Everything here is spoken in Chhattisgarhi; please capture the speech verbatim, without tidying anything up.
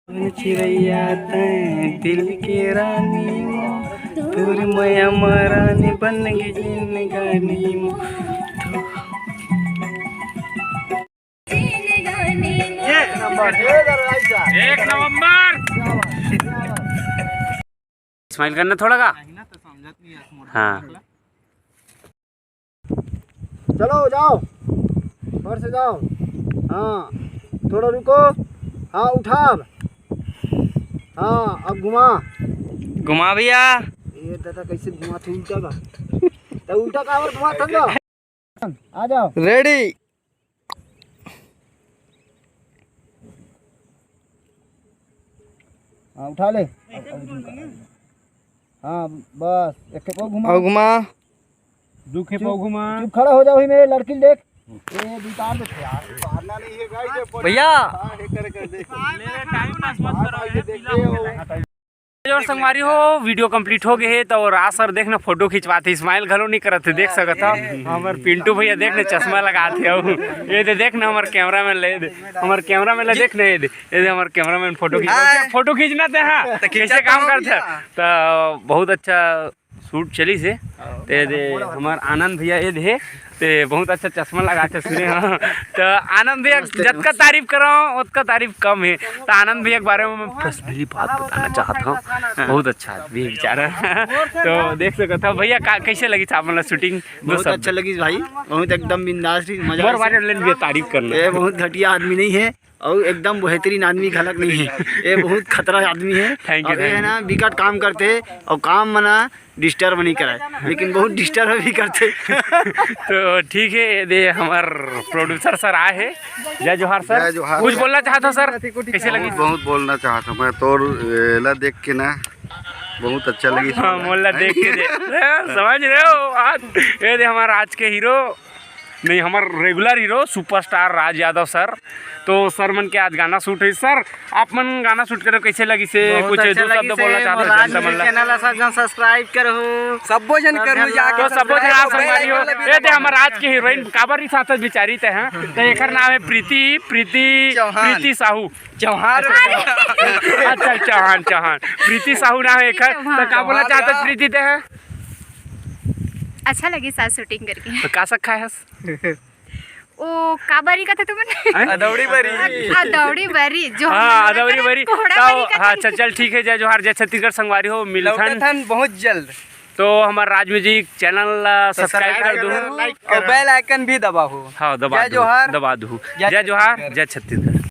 चिड़ैया तैं दिल के रानी मो, तोर मया म रानी बन गे जिनगानी मो। एक नंबर। स्माइल करना थोड़ा का। हाँ। चलो जाओ, फट से जाओ। हाँ, थोड़ा रुको। हाँ, उठा अब। हाँ, अब घुमा। घुमा भैया। ये दादा कैसे घुमा थे उल्टा का? तो उल्टा का और घुमा था ना? आ जाओ। रेडी। हाँ, उठा ले। हाँ, बस एक पाँव घुमा। और घुमा। दू के पाँव घुमा। चुप खड़ा हो जाओ, ही मेरे लड़की देख। ये उतार दे यार। भैया। टाइम पास मत करो, ये पीला हो गया। और संगवारी हो, वीडियो कंप्लीट हो गए हे, तो राज सर देख ना फोटो खिंचवाते, स्माइल घलो नहीं करत हे, देख सकत हो। हमर पिंटू भैया देख ना चश्मा लगाते हो। ये दे देख ना हमर कैमरामैन ले दे, हमर कैमरामैन ले देख ना, ये दे, ये दे हमर कैमरामैन फोटो खींच, हाय। फोटो खींचना ते हाँ, तो कैसे खींचता काम हूँ करते हैं? भैया। तो बहुत अच्छा शूट चलिस हे। ते दे हमर आनंद भैया ये दे, ते बहुत अच्छा चश्मा लगाथे सुने हाँ। तो आनंद भैया नमस्ते, जतका नमस्ते। तारीफ करो ओतका तारीफ कम हे। तो आनंद भैया के बारे में मैं पर्सनली बात बताना चाहता हूँ, बहुत अच्छा आदमी है बेचारा। तो देख सकत हो भैया का, कैसे लगिस आप मन ला शूटिंग? दो बहुत शब्द। अच्छा लगिस भाई, बहुत एकदम बिंदास रही, मजा मोर आइस। बारे में भैया तारीफ करना। ये बहुत घटिया आदमी नहीं है। अउ एकदम बेहतरीन आदमी घलक नहीं है, ये बहुत खतरा आदमी है। Thank you, और ये thank है you। ना बिकट काम करते हैं और काम मना डिस्टर्ब नहीं कराए, लेकिन बहुत डिस्टर्ब भी करते। तो ठीक है, ये दे हमर प्रोड्यूसर सर आए हैं। जय जोहार सर। जय जोहार। कुछ बोलना चाहत हो सर? कैसे लगी? बहुत, बहुत बोलना चाहत हूँ मैं तोर एला देख के ना, बहुत अच्छा लगी। हाँ, मोला देख के दे। समझ रहे हो आज? ये दे हमारा आज के हीरो, नहीं, हमर रेगुलर हीरो सुपरस्टार राज यादव सर। तो सर मन के आज गाना शूट है। सर, आप मन गाना शूट करे कैसे लगिस हे? बहुत कुछ अच्छा दो शब्द लगिस बोलना हे। चाहत हो मोर राज जनता मन म्यूजिक ला? चैनल ला सब जन सब्सक्राइब करहू। सब्बो जन करहू जाके तो सब्बो जन आप सब्सक्राइब। संगवारी हो। बेल आइकन ला ये दे हमर आज के हीरोइन काबर ही साथ बिचारी ते हैं। तो एकर नाम है प्रीति, प्रीति, चौहान। प्रीति साहू। चौहान। अच्छा, चौहान, चौहान। प्रीति साहू नाम है एकर। चौहान। तो का बोलना चाहत हो प्रीति ते हैं? अच्छा लगिस आज शूटिंग करके। तो का सब खाए हस? ओ, का बरी कथे तुमन? हैं? अदौड़ी बरी। अदौड़ी बरी, जो हाँ, हमन अदौड़ी करे बरी। कोहड़ा तो, बरी कथे। हाँ, अच्छा, चल, ठीक है, जय जोहार, जय छत्तीसगढ़ संगवारी हो, मिलथन। लौटथन बहुत जल्द। तो हमर राज म्यूजिक चैनल ला सब्सक्राइब कर दू। सब्सक्राइब कर दू, like और करो। बेल आइकन भी दबाओ। हाँ, दबा जय दू, जोहार। दबा दू। जय जय जोहार, छत्तीसगढ़। जय छत्तीसगढ़।